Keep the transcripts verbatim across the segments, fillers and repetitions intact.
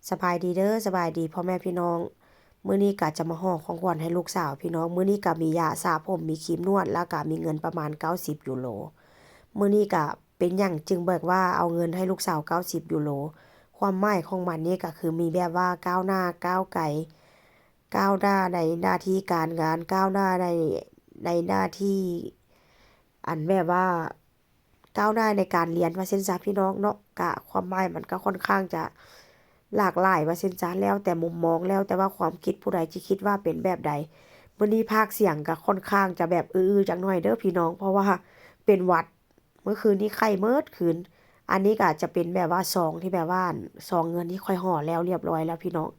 สบายดีเด้อ สบายดีพ่อแม่พี่น้อง มื้อนี้กะจะมาห่อของขวัญให้ลูกสาวพี่น้อง มื้อนี้กะมียาสระผม มีครีมนวด แล้วกะมีเงินประมาณเก้าสิบยูโร มื้อนี้กะเป็นหยังจึงแบบว่าเอาเงินให้ลูกสาวเก้าสิบยูโร ความหมายของมันนี่กะคือมีแบบว่าก้าวหน้าก้าวไกล ก้าวหน้าในหน้าที่การงาน ก้าวหน้าใน ในหน้าที่ อันแบบว่า ก้าวหน้าในการเรียนว่าซั่นซะพี่น้องเนาะ กะความหมายมันก็ค่อนข้างจะหลากหลายว่าซั่นซะ แล้วแต่มุมมอง แล้วแต่ว่าความคิดผู้ใดจะคิดว่าเป็นแบบใด มื้อนี้พากย์เสียงก็ค่อนข้างจะแบบอื้อๆจักหน่อยเด้อพี่น้อง เพราะว่าเป็นหวัด เมื่อคืนนี้ไข้เมิดคืน อันนี้ก็อาจจะเป็นแบบว่าซองที่แบบว่า ซองเงินที่ข้อยห่อแล้วเรียบร้อยแล้วพี่น้อง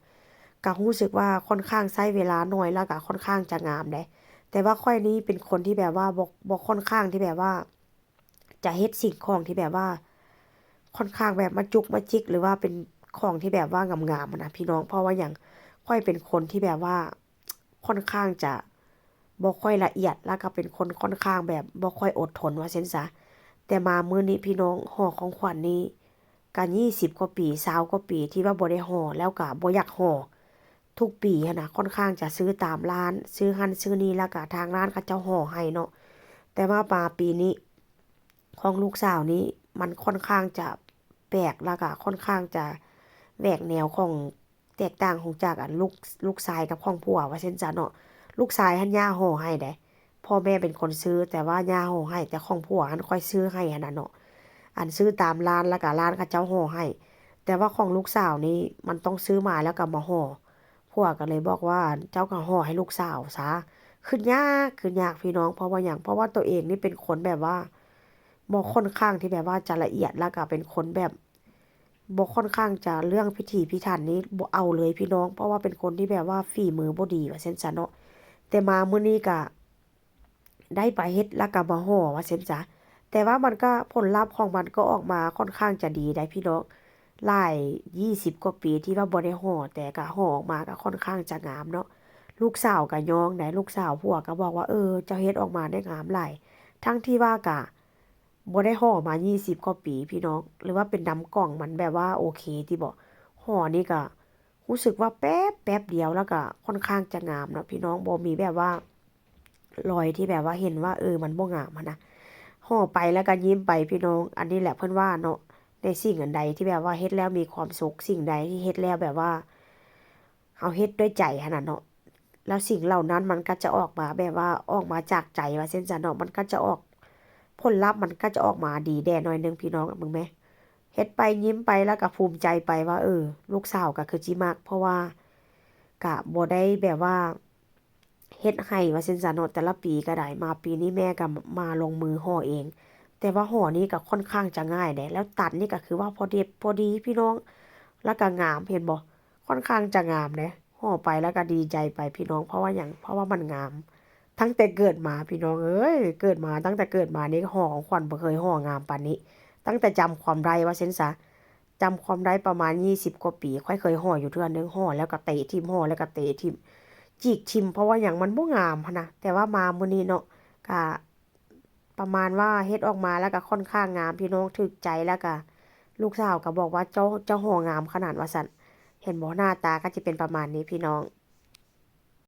ก็รู้สึกว่าค่อนข้างใช้เวลาน้อย แล้วก็ค่อนข้างจะงามเด้ แต่ว่าข้อยนี่เป็นคนที่แบบว่าบ่ บ่ค่อนข้างที่แบบว่า จะเฮ็ดสิ่งของที่แบบว่า ค่อนข้างแบบมาจุกมาจิก หรือว่าเป็นของที่แบบว่างามๆหั้นนะพี่น้อง เพราะว่าหยัง ข้อยเป็นคนที่แบบว่า ค่อนข้างจะบ่ค่อยละเอียด แล้วก็เป็นคนค่อนข้างแบบบ่ค่อยอดทนว่าซั่นซะ แต่มามื้อนี้พี่น้อง ห่อของขวัญนี่ก็ยี่สิบกว่าปี ซาวกว่าปีที่ว่าบ่ได้ห่อ แล้วก็บ่อยากห่อ ทุกปีหั้นนะ ค่อนข้างจะซื้อตามร้าน ซื้อหั้นซื้อนี่ แล้วก็ทางร้านเขาเจ้าห่อให้เนาะ แต่ว่ามาปีนี้ ของลูกสาวนี่มันค่อนข้างจะแปลก แล้วก็ค่อนข้างจะแหวกแนวของ แตกต่างของจากอันลูก ลูกชายกับของผัวว่าซั่นซะเนาะ ลูกชายหั้นย่าห่อให้เด้ พ่อแม่เป็นคนซื้อ แต่ว่าย่าห่อให้ แต่ของผัวหั้นข้อยซื้อให้หั้นน่ะเนาะ อันซื้อตามร้าน แล้วก็ร้านเขาเจ้าห่อให้ แต่ว่าของลูกสาวนี่มันต้องซื้อมาแล้วก็มาห่อ ผัวก็เลยบอกว่า เจ้าก็ห่อให้ลูกสาวซะ คือ ยาก คือยากพี่น้อง เพราะว่าหยัง เพราะว่าตัวเองนี่เป็นคนแบบว่า บ่ค่อนข้างที่แบบว่าจะละเอียด แล้วก็เป็นคนแบบ บ่ค่อนข้างจะเรื่องพิถีพิถันนี่บ่เอาเลยพี่น้อง เพราะว่าเป็นคนที่แบบว่าฝีมือบ่ดีว่าซั่นซะเนาะ แต่มามื้อนี้ก็ได้ไปเฮ็ดแล้วก็มาห่อว่าซั่นซะ แต่ว่ามันก็ ผลลัพธ์ของมันก็ออกมาค่อนข้างจะดีได้พี่น้อง หลาย ยี่สิบกว่าปีที่ว่าบ่ได้ห่อ แต่ก็ห่อออกมาก็ค่อนข้างจะงามเนาะ ลูกสาวก็ย้องได้ ลูกสาวผัวก็บอกว่า เออ เจ้าเฮ็ดออกมาได้งามหลาย ทั้งที่ว่าก็ บ่ได้ห่อมายี่สิบกว่าปีพี่น้อง หรือว่าเป็นนำกล่องมันแบบว่าโอเคติบ่ ห่อนี่ก็รู้สึกว่าแป๊บ แป๊บเดียวแล้วก็ค่อนข้างจะงามเนาะพี่น้อง บ่มีแบบว่ารอยที่แบบว่าเห็นว่า เออ มันบ่งามหั้นนะ ห่อไปแล้วก็ยิ้มไปพี่น้อง อันนี้แหละเพิ่นว่าเนาะ ในสิ่งอันใดที่แบบว่าเฮ็ดแล้วมีความสุข สิ่งใดที่เฮ็ดแล้วแบบว่า เฮาเฮ็ดด้วยใจหั้นน่ะเนาะ แล้วสิ่งเหล่านั้นมันก็จะออกมาแบบว่าออกมาจากใจว่าซั่นซะเนาะ มันก็จะออก ผลลัพธ์มันก็จะออกมาดีแด่หน่อยหนึ่งพี่น้อง เบิ่งแหม เฮ็ดไปยิ้มไปแล้วก็ภูมิใจไปว่า เออ ลูกสาวก็คือจิมัก เพราะว่าก็บ่ได้แบบว่าเฮ็ดให้ว่าซั่นซะเนาะ แต่ละปีก็ได้ มาปีนี้แม่ก็มาลงมือห่อเอง แต่ว่าห่อนี่ก็ค่อนข้างจะง่ายเด้ แล้วตัดนี่ก็คือว่าพอดี พอดีพี่น้อง แล้วก็งาม เห็นบ่ ค่อนข้างจะงามเด้ ห่อไปแล้วก็ดีใจไปพี่น้อง เพราะว่าหยัง เพราะว่ามันงาม ตั้งแต่เกิดมาพี่น้องเอ้ย เกิดมา ตั้งแต่เกิดมานี่ห่อของขวัญบ่เคยห่องามปานนี้ ตั้งแต่จำความได้ว่าซั่นซะ จำความได้ประมาณยี่สิบกว่าปี ข้อยเคยห่ออยู่เทื่อนึง ห่อแล้วก็เตะถิ่ม ห่อแล้วก็เตะถิ่ม จีกถิ่ม เพราะว่าหยัง มันบ่งามหั้นนะ แต่ว่ามามื้อนี้เนาะ ก็ประมาณว่าเฮ็ดออกมาแล้วก็ค่อนข้างงามพี่น้อง ถูกใจ แล้วก็ลูกสาวก็บอกว่า เจ้า เจ้าห่องามขนาดว่าซั่น เห็นบ่ หน้าตาก็จะเป็นประมาณนี้พี่น้อง